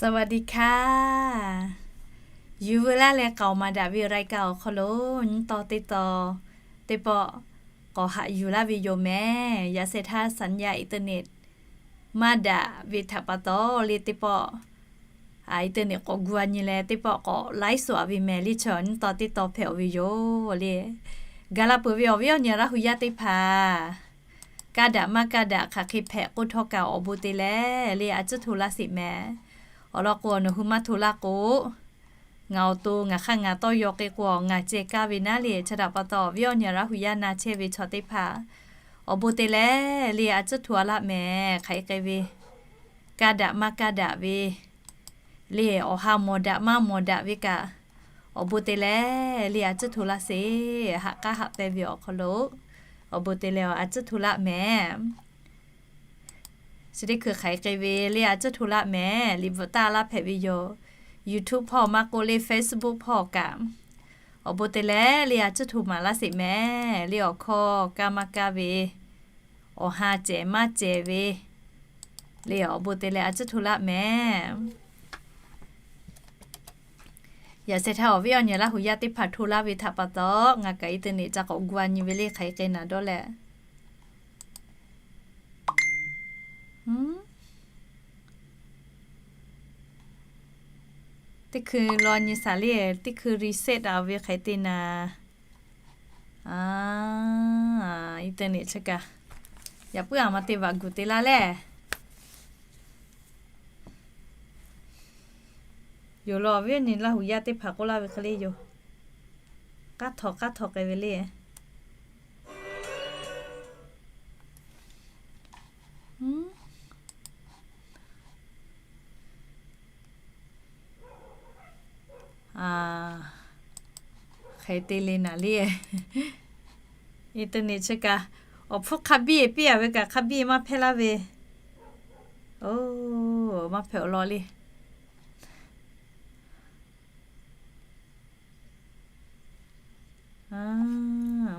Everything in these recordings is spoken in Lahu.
สวัสดีค่ะ Yuˬ veu laˇ leh k'aoˍ maˍ daꞈ ve รายการ awˬ hk'aw lo nyi taw teˇ taw teˇ pawˆ k'awꞈ haꞈ yuˬ laˇ ve yoˬ mehˍ. Yaꞈ sheh htaˇ สัญญาณอินเทอร์เน็ต maˇ daꞈ ve htaꞈ pa taw le teˇ pawˆ internet k'awꞈ gu-a nyi leh teˇ pawˆ k'awꞈ ไลฟ์สด ve mehˍ le. Chaw nyi taw teˇ taw hpehꞈ-oˬ ve yoˬ le. Gaˬ la peuˬ ve awˬ viˉ awˬ nyi Laˇ hu yaˇ teˇ hpaˍ, kaˇ daꞈ maˇ kaˇ daꞈ hk'aˬ hk'e hpehꞈ k'oˆ htawˇ kaꞈ awˬ bon te leh le a cuˉ hto laˇ sheˍ mehˍ. Awˬ lawn k'o, nawˬ hui maˇ hto laˇ k'o, ngaˬ awˬ to ngaˬ hk'aˇ ngaˬ tawˇ yaw k'e k'o, ngaˬ ceh kaˇ ve naˉ le. Chi htaꞈ pa taw awˬ viˉ awˬ nyi Laˇ hu yaˇ na chehˇ ve chaw teˇ hpaˍ, awˬ bon te leh le a cuˉ hto-a laˇ mehˍ. Hk'aˬ hk'e k'ai ve, kaˇ daꞈ maˇ kaˇ daꞈ ve le, awˬ ha mawˬ daꞈ maˇ mawˬ daꞈ ve kaꞈ, awˬ bon te leh le a cuˉ hto laˇ sheˍ. Haꞈ k'aˉ haꞈ pehnˇ ve awˬ hk'aw lo awˬ bon te leh a cuˉ hto laˇ mehˍ. Chi teˇ hkui hk'aˬ hk'e k'ai ve le a cuˉ hto laˇ mehˍ. Liꞈ bvuhꞈ taˇ laˇ hpehꞈ ve yoˬ. YouTube hpawˇ maˇ k'oˆ le Facebook hpawˇ kaꞈ, awˬ bon te leh le a cuˉ hto maˍ laˇ sheˍ mehˍ. Le awˬ hkawˇ kaˇ maˇ kaˇ ve, awˬ ha cehˬ maˇ cehˬ ve le, awˬ bon te leh a cuˉ hto laˇ mehˍ. Yaꞈ sheh htaˇ awˬ viˉ awˬ nyi Laˇ hu yaˇ teˇ hpaˍ hto laˇ ve htaꞈ pa taw, ngaˬ kaꞈ internet ca k'awꞈ gu-a nyi ve le. Hk'aˬ hk'e k'ai naˍ dawˇ leh, teˇ hkui law nyi shaˍ le, teˇ hkui reset-a ve hk'e te naˍ. Internet chi kaꞈ yaꞈ puiˉ-a maˇ te vaꞈ guˬ te laˇ leh, yoˬ law viˉ awˬ nyi Laˇ hu yaˇ teˇ hpaˍ k'oˆ laˇ ve hk'e le yoˬ. K'aˉ htawꞈ k'aˉ htawꞈ k'ai ve le. Hk'e te le naˍ le. Internet chi kaꞈ awˬ hpfuhˇ hk'a biˇ piˇ-a ve kaꞈ hk'a biˇ maˇ hpehˇ laˇ ve. Oˬ, maˇ hpehꞈ awˬ lawn le.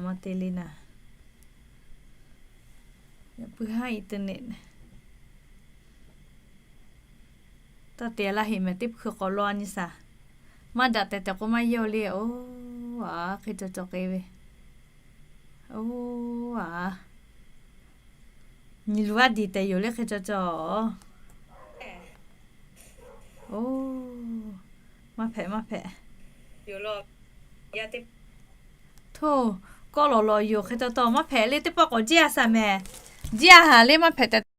Maˇ te le naˍ. Yaꞈ puiˉ haˉ internet taˇ te laˇ heˆ mehˍ. Teˇ hkui k'awꞈ law nyi shaˍ. Maˇ daꞈ tehˬ tehˬ k'o maˇ yehˇ-oˬ le. Oˬ, a hk'e cawˬ cawˬ k'ai ve. Oˬ, a, nyi luˬ a diˬ tehˬ yoˬ le hk'e cawˬ cawˬ. Oˬ, maˇ hpehꞈ maˇ hpehꞈ. Htoˇ, kawˆ lawˬ lawˬ yoˬ hk'e taw taw maˇ hpehꞈ le. Teˇ pawˆ k'awꞈ jiˇ-a shaˍ mehˍ. Jiˇ-a haˍ le maˇ hpehꞈ tehˬ.